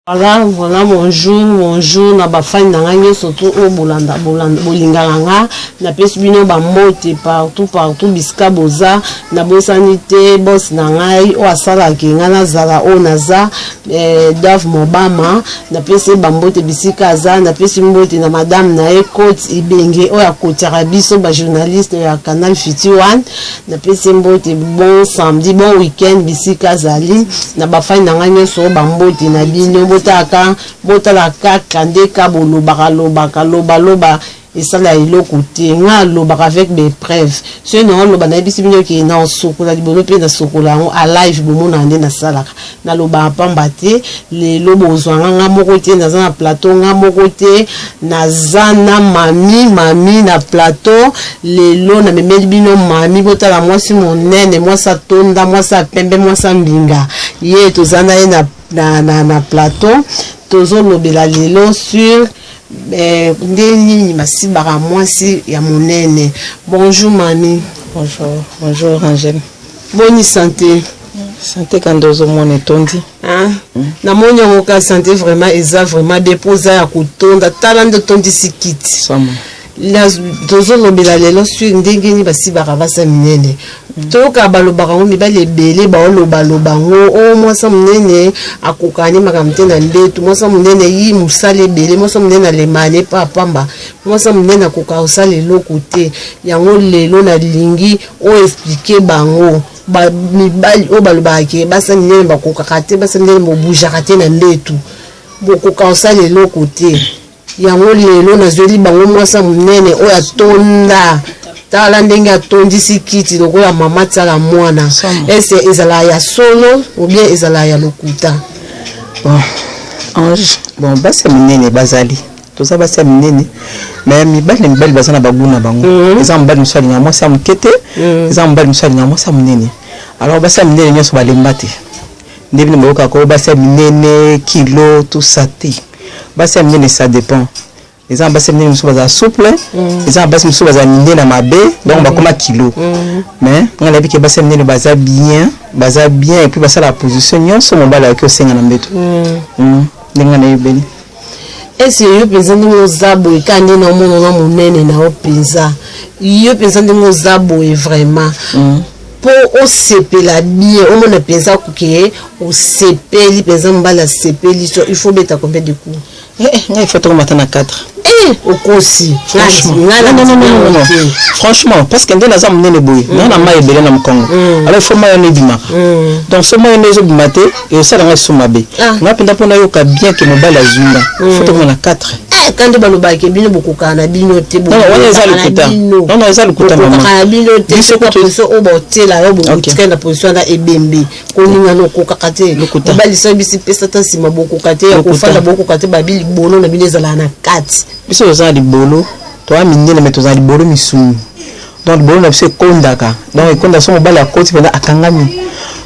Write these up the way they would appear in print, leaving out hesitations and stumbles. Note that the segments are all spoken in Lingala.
Voilà, voilà, bonjour, bonjour na ba fans na ngai nyonso to oyo bolanda, bolanda, bolingaka nga. Napesi bino ba mbote partout, partout bisika boza. Nabosani te boss na ngai oyo asalaka ngai nazala oyo naza, Dave Mobama. Napesi ye ba mbote bisika aza. Napesi mbote na madame na ye Cote Ibenge oyo akotiaka biso ba journaliste ya Canal Futur One. Napesi ye mbote, bon samedi, bon week-end bisika azali. Na ba fans na ngai nyonso ba mbote na bino. Botalaka, botala kaka nde ka bolobaka lobaka, loba loba esala eloko te. Nga alobaka avec des preuves. Soki na oloba nayebisi bino ke na osokola libolo pe na sokola yango a live, bomonaka nde nasalaka. Nalobaka pamba te. Lelo bozwa nga nga moko te, naza na plateau nga moko te, naza na mami, mami na plateau. Lelo namemeli bino mami, botala mwasi monene, mwasi atonda, mwasi ya pembe, mwasi ya mbinga. Ye toza na ye na plateau. Tozolobela lelo sur nde nini basibaka mwasi ya monene. Bonjour mami. Bonjour, bonjour Angèle. Boni santé? Santé kanda ozomona etondi. Hein? Namoni yango ka santé vraiment eza vraiment bien mpo oza ya kotonda. Tala nde otondisi kiti. Sama. Tozolobela lelo sur ndenge nini basibaka basi minene. Toyoka balobaka yango, mibali ebele baolobaloba yango: o mwasi monene akokaka nde makambo te na mbeto, mwasi monene yi mosala ebele, mwasi monene alemaka ne pa pamba, mwasi monene akokaka kosala eloko te. Yango lelo nalingi oyo expliquer bango, mibali oyo balobaka ke basi minene bakokaka te, basi minene bobujaka te na mbeto, bokoka kosala eloko te. Yango lelo nazweli bango mwasi monene oyo atonda. Tala ndenge atondisi kiti lokola mama tiala mwana. Ese ezala ya solo ou bien ezala ya lokuta? Bon, Ange, bon, basi ya minene bazali. Toza basi ya minene, mais mibali na mibali baza na bagoût na bango. Eza mobali mosusu alingaka mwasi ya moke te, eza mobali mosusu alingaka mwasi ya monene. Alors basi ya minene nyonso balemba te. Nde bino boyokaka oyo basi ya minene, kilo, tout ça te. Basi ya minene, ça dépend. Eza na basi ya minene mosusu bazala souple, eza na basi mosusu bazala minene na mabe, donc bakoma kilo. Mais ngai nayebi ke basi ya minene baza bien, baza bien, et puis basalaka position nyonso mobali ayoki osenga na mbeto. Ndenge ngai nayebeli. Ese yo mpenza ndenge oza boye, ka nde na omona na monene na yo mpenza, yo mpenza ndenge oza boye vraiment, mpo osepela bien, omona mpenza ke osepeli mpenza, mobali asepeli, so il faut beta combien de coups? Ngai il faut tokomata na 4. Okosi. Franchement, non, non, non, non, non. Franchement, parce que nde naza monene boye, nga na mai ebele na mokongo, alors il faut mai wana ebimaka. Donc so mai wana ezobima te, ekosala ngai so mabe. Nga mpenza, mpo nayoka bien ke mobali azwi nga, faut tokoma na 4. Ka nde balobaka bino bokokaka na bino te. Non, wana eza lokuta. Non, non, eza lokuta, mama. Bokokaka na bino te. Biso na position oyo baotiela yo, botikali na position wana ebembe, koningana okokaka te. Lokuta. Mobali so bisi pesa ta nsima, bokoka te ya Lokuta. kofanda, bokoka te. Babi libolo na bino ezalaka na kati. Biso toza na libolo, toza minene, mais toza na libolo misuni. Donc libolo na biso ekondaka, donc ekonda so mobali akoti mpenza, akangami.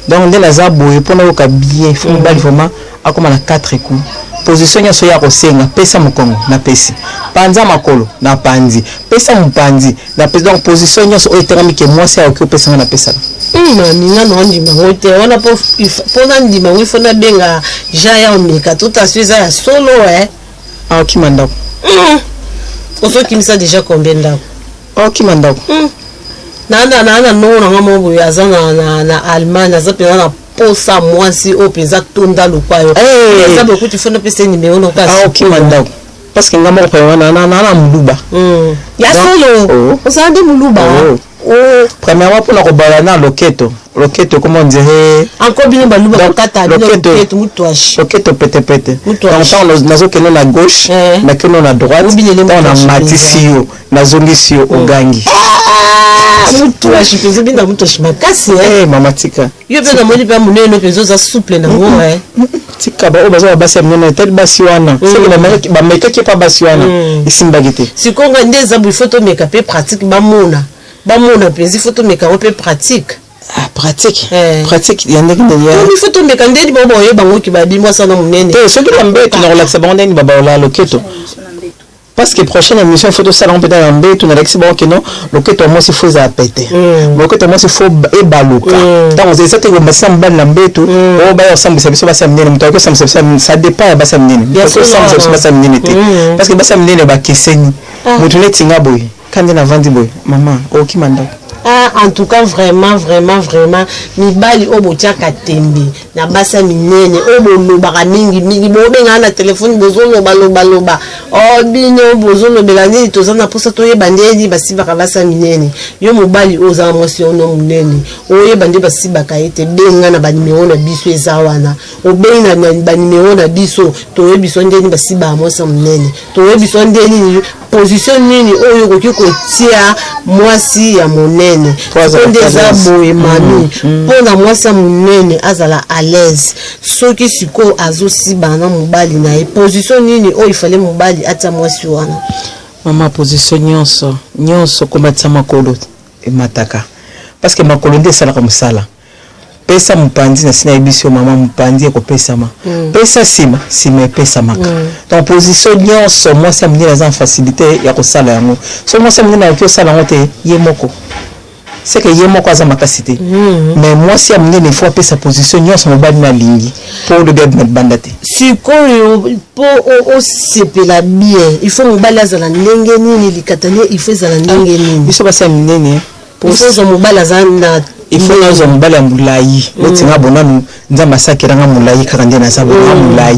Donc nde naza boye, mpo nayoka bien, faut mobali vraiment akóma na 4 coups. Position nyonso ya kosenga, pesa mokongo, napesi, panza makolo, na panzi, pesa mopanzi, napesi. Donc position nyonso oyo etengami ke mwasi akoki opesanga, napesaka. Mami, nga na ondima yango te wana. Mpo nandima yango, ifo nabenga Jean ya omeka tota so eza ya solo e. Aokima ndako. Ozokimisa déjà combien ndako? Aokima ndako. Na nongo nanga moko boye aza na Allemagne, aza mpenza na posa mwasi oyo mpenza tonda lokwa yo. Eza boye kuti fo napesa ye nimero noko. Aokima ndako parce que nga moko premièrement na moluba. Ya solo? Oh. Ozala nde moluba? Oh. Oh. Premièrement, mpona kobala na loketo, loketo comme on dirait. Encore bino baluba kokata bino loketo mutwashi. Loketo petepete. Mutwashi. Donc ntango nazokende na gauche, nakende na droite, Obilele ntango mutwashi. namatisi yo, nazongisi yo, ogangi. Mutwashi mpenza, obinda mutwashi makasi eh. Eh, mama, tika. Yo mpe namoni mpe monene mpenza, oza souple nango eh. Tika baoyo baza babasi ya minene. Etali basi wana, soki bamekaki epa basi wana, esimbaki te. Sikoyo ngai nde eza boye, faut tomeka mpe pratique, bamona, bamona mpenza. Ifo tomeka yango mpe pratique. Ah, pratique? Eh. Pratique ya ndenge ndenge ya Tomi, faut tomeka ndeni bao baoyeba ngo ki babi mwasi wana monene. Te, soki na mbeto, na kolakisa bango ndenge babaola loketo. Parce que prochaine émission, faut tosala ngo mpenza na mbetu, nalakisi bango keno loketo ya mwasi faut ezala pete, loketo ya mwasi faut ebaluka. Ntango eza te komatisa mobali na mbetu oyo baya kosambwisa biso basi ya minene. Moto akoki kosambwisa biso, ça dépend ya basi ya minene. Moto akoki kosambwisa biso basi ya minene te, parce que basi ya minene bakeseni. Moto neti nga boye, ka nde navandi boye, mama, okokima ndako. Ah, en tout cas, vraiment, vraiment, vraiment, mibali oyo botiaka tembe na basi ya minene, oyo bolobaka mingimingi, bobengaka na telefone, bozolobaloba o bino bozolobela nini? Toza na mposa toyeba ndeni basibaka basi ya minene. Yo mobali oyo oza na mwasi ono monene, oyeba nde basibaka ye te, benga na banimero na biso eza wana. Obengi na banimero na biso, toyebi so ndeni basibaka mwasi ya monene, toyebi so nde nini, position nini oyo okoki kotia mwasi ya monene. Po nde eza boye, mami, mpona mwasi ya monene azala à l'aise soki sikoyo azosiba na mobali na ye, position nini oyo ifale mobali atia mwasi wana? Mama, position nyonso nyonso, komatisa makolo emataka, parce que makolo nde esalaka mosala. Pesa mopanzi na nsina, yebi yo mama, mopanzi ekopesama. Pesa nsima, nsima epesamaka. Donc position nyonso, mwasi ya monene aza na facilité ya kosala yango. So mwasi ya monene akoki kosala yango te ye moko, c'est que ye moko aza makasi te. Mais mwasi ya monene, il faut apesa position nyonso mobali na alingi, mpo olobi abima libanda te. Sikoyo, mpo osepela bien, il faut mobali azala ndenge nini? Likata ne il faut ezala ndenge nini? Biso basi ya minene, il faut ozwa mobali aza na il faut nazwa mobali ya molai neti nga. Bonanu Nzambe asakelanga molai kaka nde naza boye, nga molai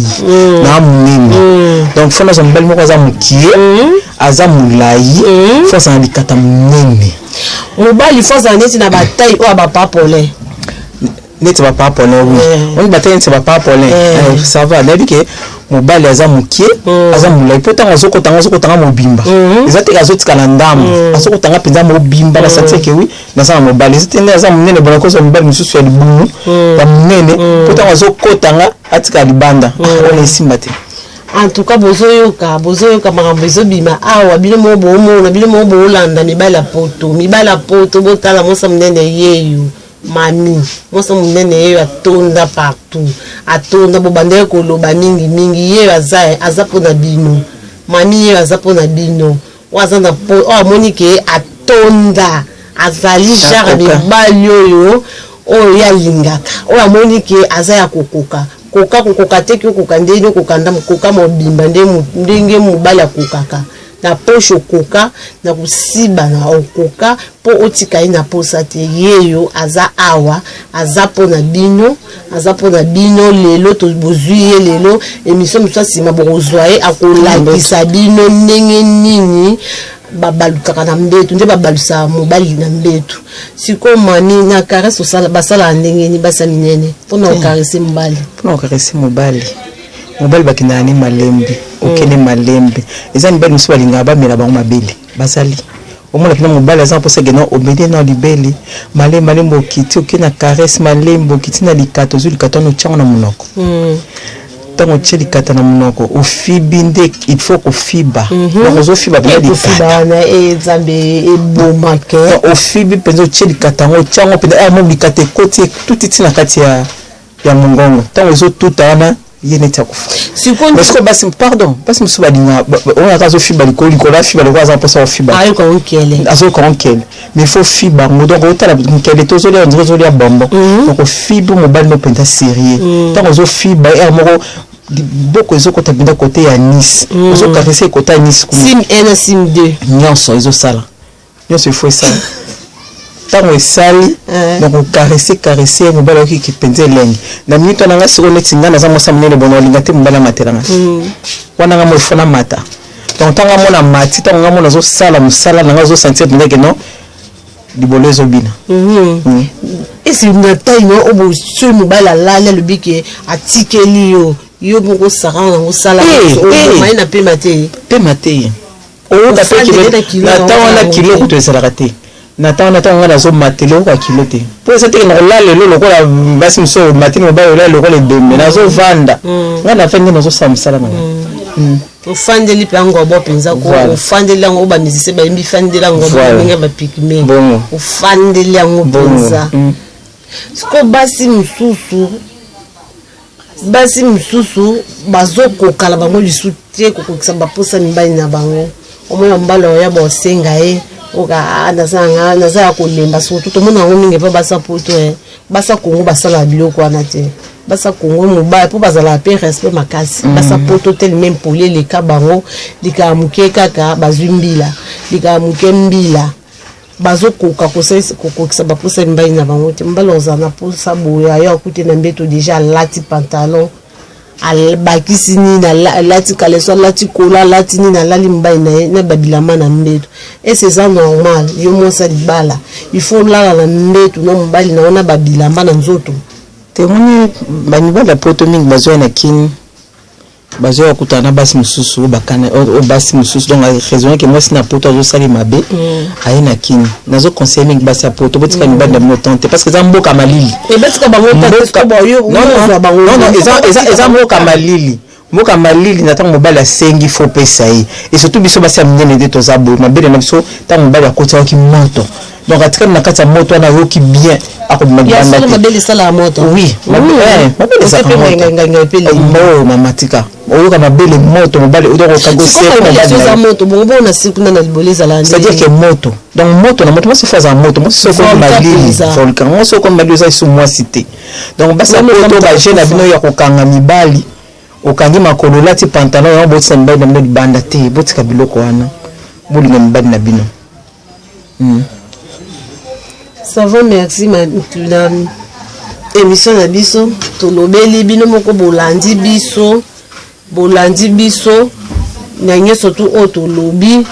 na monene. Donc faut nazwa mobali moko aza mokie, aza molai, faut azala na likata monene. Mobali faut azala neti na bataille oyo ya bapa Paulin. Neti bapa Paulin, oui. Oni bataille neti bapa Paulin. Ça va, nayebi ke mobali aza mokie, aza molai, mpo ntango azokotanga, azokotanga mobimba. Eza te azotika na ndambo, azokotanga mpenza mobimba. Na sentir ke oui, naza na mobali. Eza te nde aza monene bona kozwa mobali mosusu ya libumu ya monene, mpo ntango azokotanga atika libanda, wana esimba te. En tout cas, bozoyoka, bozoyoka makambo ezobima awa. Bino moko boomona, bino moko boolanda. Mibali ya poto, mibali ya poto, botala mwasi monene yeyo, mami, mwasi monene yeyo, atonda partout, atonda. Bobandaki koloba mingimingi, yeyo aza, aza mpona bino. Mami yeyo aza mpona bino. Oyo aza na po oyo amoni ke atonda, azali genre mibali oyo oyo ye alingaka, oyo amoni ke aza ya kokoka, koka kokoka te, ki okoka ndenge okoka nda koka mobimba, ndenge mobali akokaka na poche, okoka na kosiba na okoka mpo otika ye na posa te. Yeyo aza awa, aza mpona bino, aza mpona bino. Lelo bozwi ye, lelo émission mosusu nsima bokozwa ye, akolakisa bino ndenge nini babalukaka na mbetu, nde babalusaka mobali na mbetu. Sikoyo mami, na caresse basalaka ndenge nini basa minene mpona kocaresser mobali? Mpona kocaresser mobali, mobali bakendaka ne malembe, okende malembe. Eza mibali mosusu balingaka bamela bango mabele. Bazali omona mpena mobali aza mposa kena omeli na libele malembe malembe, okiti, oke na caresse malembe, okiti na likata, ozwi likata wana, otiango na monoko. Ntango otie likata na monoko, ofibi nde il faut kofiba. Donc ozofiba mpenza likata wana, Nzambe, ebomake. Ofibi mpenza, otie likata yango, otiango mpenza mo likata ekoti, etuti ti na kati ya mongongo. Ntango ezotuta wana, ye neti akufa. Sikoyo basi, pardon, basi mosusu balinga oyo aka azofiba likolo likolo, afiba likolo, aza mposa ofiba. Ayoka nkele. Azoyoka nkele, mais faut fiba yango. Donc otala nkele te, ozolia nzela, ozolia bonbon. Donc ofibi mobali no mpenza sérieux. Ntango ozofiba, heure moko liboko ezokota mpenza kote ya nice, ozocaresser ekota ya nice. Sim 1 na sim 2. Nyonso ezosala, nyonso ifo esala. Ntango esali, donc ocaresser, caresser mobali, ayoki mpenza elengi na minute wana. Nga sikoyo, neti nga naza mwasi monene bono, olinga te mobali amatela nga wana. Nga mo ifo namata. Donc ntango amona mati, ntango nga mona azosala mosala na nga, azosentir mpenza ke non, libolo ezobina. Esi na taille no oyo, soki mobali alali, alobi ke atikeli yo, yo moko osaka nango, osala ye na pema te? Pema te. Oyoka mpe na ntango wana kilo kutu ezalaka te. Na ntango wana, ntango ngai nazomatela, oyoka kilo te, mpo eza teke na kolala elo lokola basi mosusu matini mobali olala lokola ebembe. Nazovanda, ngai nafandi nde nazosala mosala na ngai. Ofandeli mpe yango bo mpenza ko ofandeli yango, oyo bamusicien bayembi fandeli yango ndenge bapygmées, ofandeli yango mpenza. Sikoyo basi mosusu, Basi mosusu bazokokala bango lisu te kokokisa baposa mibali na bango. Omona mobali oya bosenga ye oka naza ya kolemba. Surtout tomona yango mingi epa basa Poto. Basa Kongo basalaka biloko wana te. Basa Kongo, mobali mpo bazalaka mpe respect makasi. Basa Poto telema impoli eleka bango. Likaka moke kaka bazwi mbila, likaka moke mbila. Bazokoka kokokisa baposa mibali na bango te. Mobali ozala na posa boye, ayo akute na mbeto déjà alati pantalon, abakisi nini, alati caleçon, alati kola, alati nini, alali mobali na ye na babilamba na mbeto. Ese eza normal? Yo mwasi ya libala, il faut olala na mbeto na mobali na yo na babilamba na nzoto? Te, omoni, bamibali ya Poto mingi bazwa na Kini, bazoya kokutana na basi mosusu oyo bakana, oyo basi mosusu. Donc raison ke mwasi na Poto azosala mabe, aye na Kini. Nazoconseille mingi basi ya Poto, botika mibali na bino temps te, parce que eza mboka malili. Batika bango. Non, eza mboka malili, mboka malili. Na ntango mobali asengi, faut opesa ye. Et surtout biso basi ya minene nde toza boye, mabele na biso, ntango mobali akotiaki moto, donc atikali na kati ya moto wana, ayoki bien, akobima libanda te. Mabele esalaka moto? Oui, mabele ezalaka moto. Mama, tika oyoka mabele moto, mobali donc okagoza moto bongo bona sikuna na libolo ezala. C'est-à-dire que moto, donc moto na moto, mwasi faut azala moto. Mwasi soki okomi malili, volcan. Mwasi okomi malili, oza lisusu mwasi te. Donc basi ya Poto, baje na bino ya kokanga mibali, okangi makolo, olati pantalon yango, botika mibali na bino libanda te. Botika biloko wana, bolinga mibali na bino. Ça va, merci. Na émission na biso tolobeli bino moko, bolandi biso, bolandi biso na nyonso tu oyo tolobi,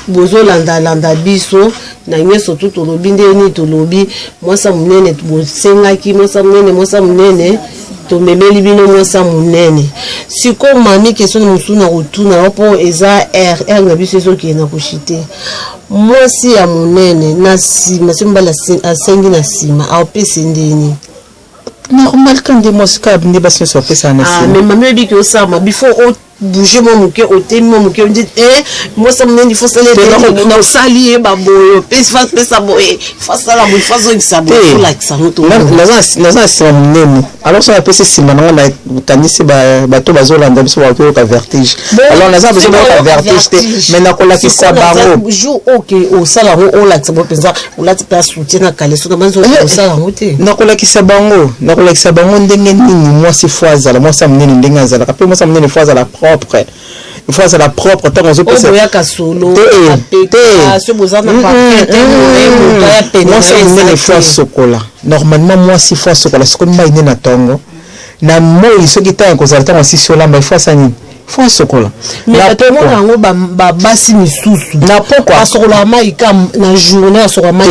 bozolandalanda biso na nyonso tu tolobi. Ndenge nini tolobi mwasa monene? Bosengaki mwasa monene, mwasa monene, tomemeli bino mwasa monene. Sikoyo mami, question mosusu na kotuna yo, mpo eza r na biso ezokende na koshite. Mwasi ya monene na nsima, soki mobali asengi na nsima, aopesa ndeni? Normal, ka nde mwasi, kaka nde basi nyonso bapesaka na nsima. Mais mami, oyebi ke osala before obouge mwa moke, otemi mwa moke, odi mwasi monene, faut sala, osali ye baboye, opesi, pesa boye, faut asala boye, faut azongisa boye, faut olakisa ngo to. Naza na nsima monene, alors so napesi nsima nango, nakanisi bato bazolanda biso bakoki koyoka vertige. Alors naza besoin bayoka vertige te, mais nakolakisa bango. Jour oke osala yango, olakisa bango mpenza, olati mpe soutien na caleçon na banzo, osala yango te? Nakolakisa bango, nakolakisa bango ndenge nini mwasi faut azala, mwasi ya monene ndenge azalaka. Mpe mwasi ya monene faut azala propre, il faut azala propre ntango azopesa. Boyaka solo. Te, boza na parfum te. Mwasi ya monene faut asokola normalement. Mwasi faut asokola sikoyo mai nde na ntongo na moi. Soki ntango ekozala, ntango asisi olamba, il faut asala nini? Faut asokola. Mais tomona yango, babasi misusu na pokwa basokolaka mai ka na journée, asokola mai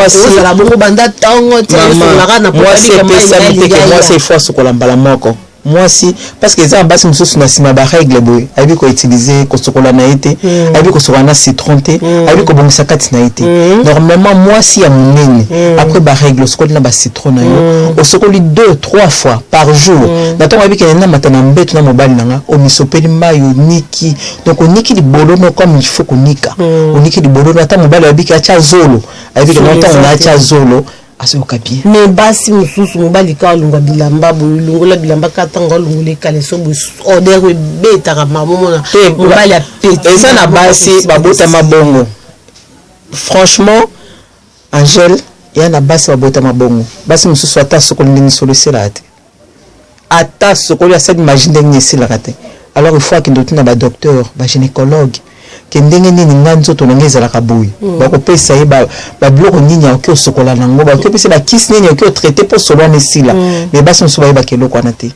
ozala bongo banda ntongo te, asokolaka na mwasi. Epesami te ke mwasi il faut asokola mbala moko. Mwasi, parce que eza na basi mosusu na nsima barègle boye, ayebi koutiliser kosokola na ye te, ayebi kosokola na citron te, ayebi kobongisa kati na ye te. Normalement mwasi ya monene, après barègle, osokoli na bacitron na yo, osokoli deux trois fois par jour. Na ntongo ayebi kende namata na mbeto na mobali na nga, omisopeli mai, oniki, donc oniki libolo no comme il faut konika. Oniki libolo no, ata mobali ayebi ke atya zolo, ayebi ke ntango na atya zolo, azoyoka bien. Mais basi mosusu, mobali ka alongwa bilamba boye, olongola bilamba ka, ntango alongola ecaleçon boye, odeur ebetaka mamomona mobali apeti. Eza na basi babotama bongo. Franchement Angèle, ya na basi babotama bongo. Basi mosusu, ata sokoli ndenge solo, esilaka te. Ata sokoli, asali magie ndenge, esilaka te. Alors il faut akende otuna badocteur, bagynécologue, ke ndenge nini nga nzoto na ngai ezalaka boye. Bakopesa ye babiloko nini akoki osokola nango, bakoki opesa bakisi nini akoki otraite mpo solo wana esila. Mais basi mosusu bayebaka eloko wana te.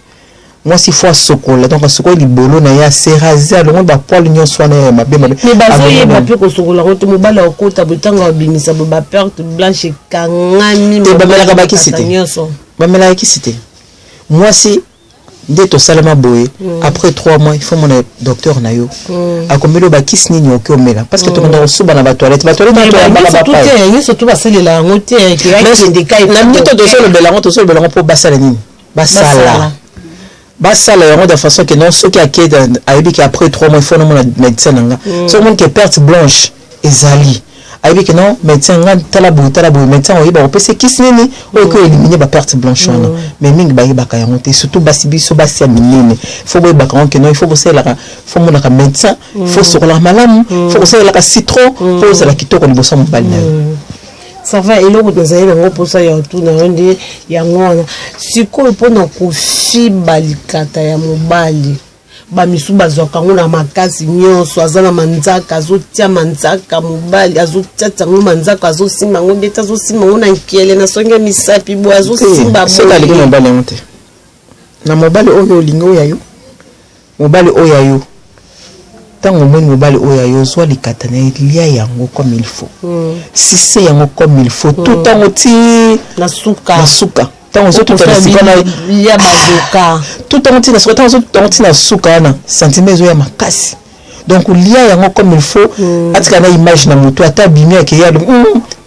Mwasi faut asokola, donc asokoli libolo na ye, aseraser, alongoli bapoils nyonso wana ya mabe mabe. Mais bazoyeba mpe kosokola yango te. Mobali akota boye, ntango abimisa boye, baperte blanche ekangami. Te, bamelaka bakisi te. Nyonso. Bamelaka kisi te. Mwasi nde tosalama boye, après 3 mois il faut mona docteur na yo, akomeli oyo bakisi nini oki omela, parce que tokenda kosuba na batoilette, batoilette toyambaka bapaya. Nyonso tu basalela yango te. Na minute tozolobela yango, tozolobela yango mpo basala nini? Basala, basala yango de façon que non, soki ake, ayebi ke après 3 mois il faut namona médecin na nga. Soki omoni ke perte blanche ezali, Ayebi ke non, médecin, nga tala boye, tala boye, médecin oyeba kopesa kisi nini oyo eko éliminer baperte blanche wana. Mais mingi bayebaka yango te, surtout basi. Biso basi ya minene, faut boyebaka yango ke non, il faut bosalelaka, faut monaka médecin, faut sokolaka malamu, faut kosalelaka citron mpo ozala kitoko liboso ya mobali na yo. Ça va. Eloko nazali nango mposa ya tuna yo nde yango wana. Sikoyo, mpona kofiba likata ya mobali, bamisu bazwaka yango na makasi nyonso, aza na manzaka, azotia manzaka, mobali azotiatia yango manzaka, azosimba yango ndeti azosimba yango na nkele, na songe ya misapi boye, azosimba. Soki alingi mobali yango te, na mobali oyo olingi, oyo ya yo, mobali oyo ya yo, ntango omoni mobali oyo ya yo, ozwa likata na ye, lia yango comme il faut, suce yango comme il faut, tout ntango ti na suka. Na suka, ntango ozotuta na sika na lia bazoka. Tout ntango ti na suka, ntango ozotuta yango ti na suka wana, sentiment ezoya makasi. Donc lia yango comme il faut, atika na image na motu, ata abimi, akeya, alobi: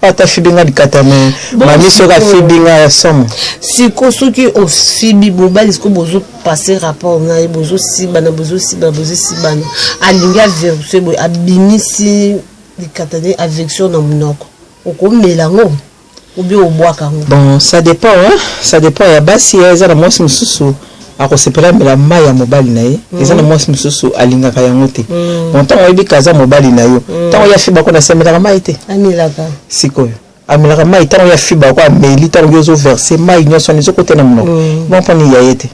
ata afibi nga likata." Me mami, soki afibi nga ya somo. Siko soki ofibi mobali, siko bozopasser rapport na ye, bozosibana, bozosibana, bozosibana, alingi averse boye, abimisi likata ne avection na monoko, okomela yango obi obwaka yango? Bon, ça dépend, hein? Ça dépend ya basi. Eza na mwasi mosusu akosepela amela mai ya mobali na ye, eza na mwasi mosusu alingaka yango te. Bon, ntango oyebi ka aza mobali na yo, ntango ye afibako na se, amelaka mai te? Amelaka. Sikoyo amelaka mai, ntango ye afibako, ameli, ntango yo ozoverser mai nyonso wana ezokota na monoko, bon, mponi ya ye te.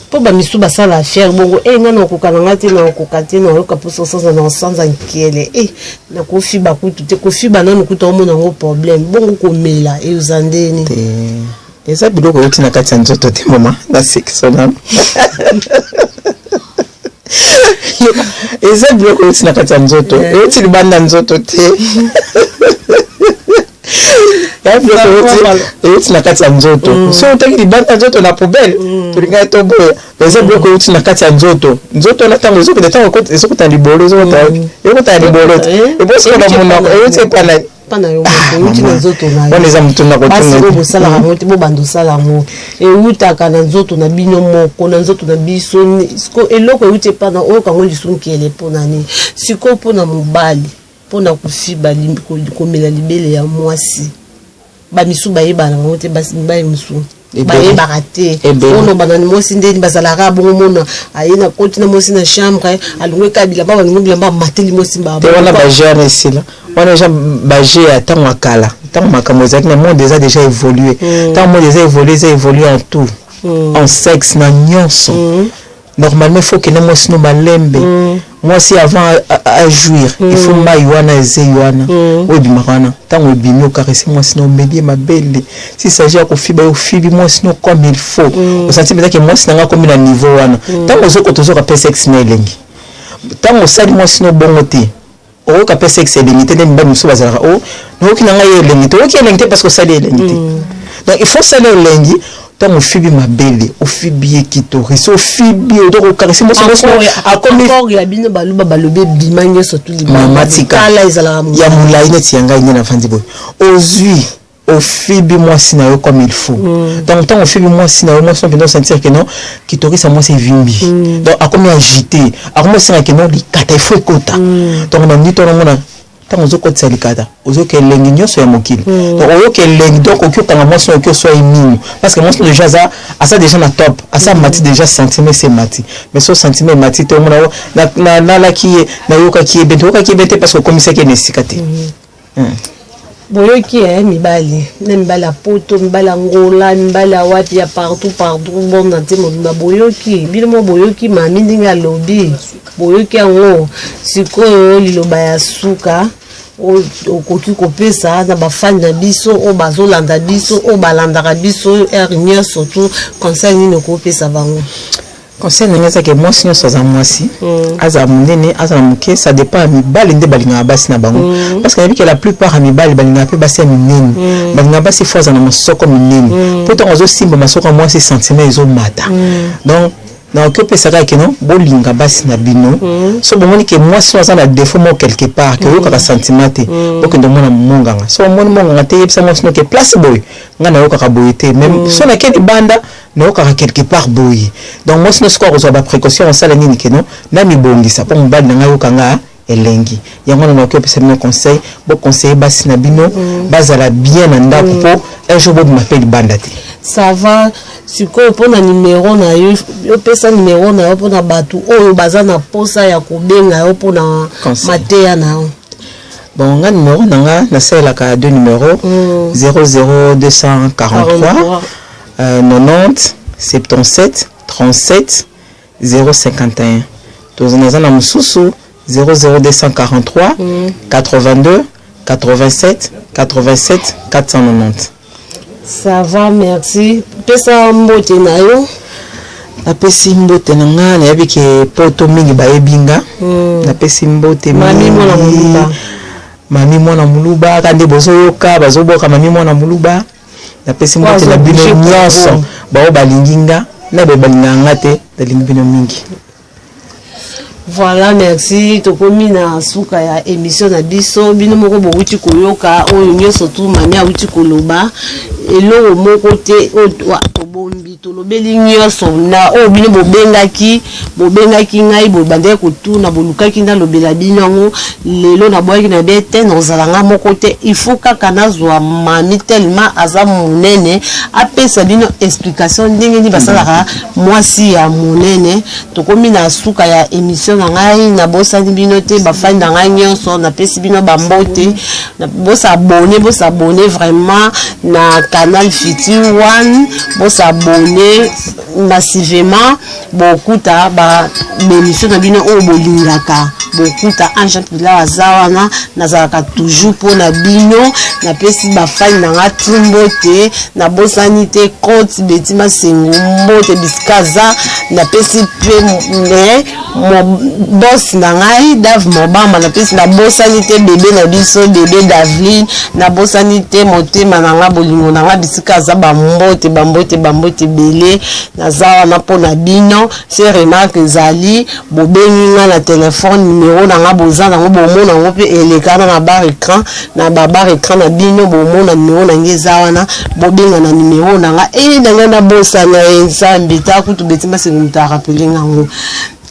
Mpo bamisu basala affaire bongo e, nga nakoka na nga te, nakoka te, nayoka mposa osanza na osanza nkele e, nakofiba kutu te, kofiba nanu kutu omona yango problème, bongo komela eyoza ndeni? Te, eza biloko euti na kati ya nzoto te. Mama, nasekisa nanu. Eza biloko euti na kati ya nzoto, euti libanda nzoto te. Ya biloko euti na kati ya nzoto. So otaki libanda nzoto na poubelle, tolingaki toboya. Eza biloko euti na kati ya nzoto. Nzoto wana, ntango ezokende, ntango ezokota libolo, ezokota, ekota libolo te, ebosiko na monoko, euti epa na Mpa na yo moko, euti na nzoto na yo. Wana eza motuna. Basi oyo bosalaka yango te, bobanda osala yango. Eutaka na nzoto na bino moko, na nzoto na biso. Siko eloko euti epa na oyoka yango lisunkele mpona nini? Sikoyo mpona mobali, mpona kofiba, komela libele ya mwasi, bamisu bayebana bango te. Basi, mibali mosusu bayebaka te. Oloba na mwasi ndeni bazalaka bongo, mona aye na koti na mwasi na chambre, alongwe kaka bilamba, balongwe bilamba, amateli mwasi. Te, wana bagere esila. Wana eza baje ya ntango ya kala, ntango makambo ezalaki na monde. Eza déjà évolué. Ntango monde eza évolué, eza évolué en tout, en sexe, na nyonso. Normalement, il faut kende mwasi no malembe. Mwasi avant à jouir, il faut mai wana ezei wana oyo ebimaka wana, ntango ebimi, ocaresser mwasi no, omeli ye mabele. Si s'agit ya kofiba, yo ofibi mwasi no comme il faut, osanti mpenzaki mwasi na nga akomi na niveau wana. Ntango ozokota, ozoka mpe sexe na elengi. Ntango osali mwasi no bongo te, okoyoka mpe sexe elengi te. Nde mibali mosusu bazalaka: "O, nayoki na ngai ye elengi te." Oyoki elengi te parce que osali elengi te. Donc il faut osala elengi ntango ofibi mabele, ofibi ye clitoris, ofibi, donc ocaresser mwasi akomi. Ya bino baloba, balobi ebima nyonso tu. Mama, tika. Tala, ezalaka ya molai neti ya ngai nde nafandi boye. Ozwi, ofibi mwasi na yo comme il faut. Donc ntango ofibi mwasi na yo, mwasi no mpenza osentir ke non, clitoris ya mwasi evimbi. Donc akomi agité, akomi osenga ke non, likata il faut ekota. Donc na nito wana, ntango ozokotisa likata, ozoyoka elengi nyonso ya mokili. Donc oyoka elengi, donc okoki okanga mwasi no, okoki oswa ye minu, parce que mwasi no déjà aza déjà na top, aza mati déjà, sentiment ese emati. Mais so sentiment emati te, omona nalaki ye, nayokaki ye bien te. Oyokaki ye bien te parce que okomisaki ye na esika te. Boyoki e, mibali na mibali ya Poto, mibali ya Ngola, mibali ya wapi, ya partout partout, monde entier mobimba, boyoki bino mo, boyoki mami ndenge alobi, boyoki yango. Sikoyo liloba ya suka okoki kopesa na bafani na biso oyo bazolanda biso, oyo balandaka biso heure nyonso tu, conseil nini okopesa bango? Conseil na ngai ezaki: mwasi nyonso aza mwasi, azala monene, azala moke, ça dépend ya mibali nde balingaka basi na bango. Parce que nayebi ke la plupart ya mibali balingaka mpe basi ya minene, balingaka basi fo aza na masoko minene, mpo ntango azosimba masoko ya mwasi, sentiment ezomata. Donc nakoki opesa kaka keno bolinga basi na bino. So bomoni ke mwasi oyo aza na défaut moko quelque part, ke oyokaka sentiment te, bokende omona monganga. So omoni monganga te, yebisa mwasi no ke place boye, ngai nayokaka boye te, mais so nake libanda, nayokaka quelque part boye. Donc mwasi no sikoyo akozwa baprécaution, osala nini keno namibongisa mpo mobali na ngai ayoka nga. Elengi yango wana nakoki kopesa bino conseil, bo conseiller basi na bino bazala bien na ndako mpo un jour bobima mpe libanda te. Ça va. Sikoyo mpona numero na yo, yopesa numero na yo mpona bato oyo baza na posa ya kobenga yo mpona Conseil. Mateya na yo. Bon, nga numéro na nga, nasalelaka deux numéros: 00243 43. 90 77 37 051. Toza naza na mosusu 00243 82 87 87 490. Ça va, merci. Pesa mbote na yo. Napesi mbote na nga, nayebi ke poto mingi bayebi nga. Napesi mbote Mami mingi. Mwana Moluba. Mami Mwana Moluba, kaka nde bozoyoka bazoboka Mami Mwana Moluba. Napesi mbote na bino Azobouge. nyonso bao balingi nga na baye balingaka nga te, nalingi bino mingi. Voilà, merci. Tokomi na suka ya émission na biso. Bino moko bowuti koyoka oyo nyonso tu mami awuti koloba. Eloko moko te oyo tobombi, tolobeli nyonso na oyo bino bobengaki ngai, bobandaki kotuna, bolukaki nalobela bino yango. Lelo nabwaki na be te, nazala nga moko te, il faut kaka nazwa mami, tellement aza monene, apesa bino explication ndenge nini basalaka mwasi ya monene. Tokomi na suka ya émission na ngai. Nabosani bino te, bafani na ngai nyonso, napesi bino bambote. Bos'abonner, bos'abonner vraiment na Canal Futur One, bos'abonner massivement, bokuta ba émission na bino oyo bolingaka. Bokuta Ange Pilar aza wana, nazalaka toujours mpona bino. Napesi bafani na nga tu mbote. Nabosani te Cote Beti Masengo, mbote bisika aza. Napesi mpe me boss na ngai Dave Mobamba, napesi. Nabosani te bebe na biso, bebe Daveline. Nabosani te motema na nga, bolingo na nga, bisika aza. Bambote, bambote, bambote ebele. Naza wana mpona bino. Se remarque ezali, bobengi nga na telefone, numero na nga boza nango, bomona yango mpe elekana na barre écran, na babarre écran na bino, bomona numero na ngai eza wana, bobenga na numero na nga. E na ngai nabosana ye, Nzambe ta kutu Beti Masengo moto arappeler ngango.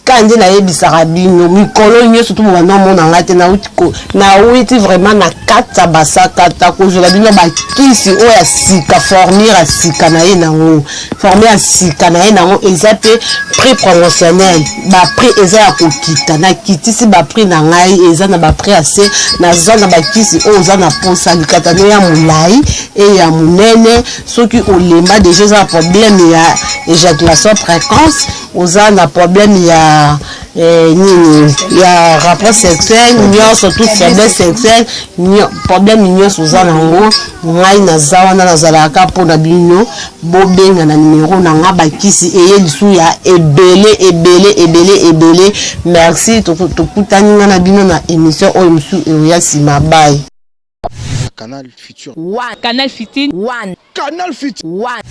Ka nde nayebisaka bino mikolo nyonso to bobanda omona nga te, nauti vraiment na kati ya basakata kozwela bino bakisi oyo ya sika, formule ya sika na ye nango. Formule ya sika na ye nango eza mpe prix promotionnel, baprix eza ya kokita. Nakitisi baprix na ngai, eza na baprix ya se. Naza na bakisi oyo oza na posa, likata no ya molai e ya monene. Soki olemba déjà, eza na problème ya éjaculation précoce, oza na problème ya nini, ya rapport sexuel nyonso, toute faiblesse sexuelle, problème nyonso oza nango, ngai naza wana, nazalaka mpona bino. Bobenga na numero na nga, bakisi eye lisu ya ebele, ebele, ebele, ebele. Merci, tokutani nga na bino na émission oyo mosusu eoya nsima. Bye. Canal Futur. One. Canal Futur. One. Canal Futur. One.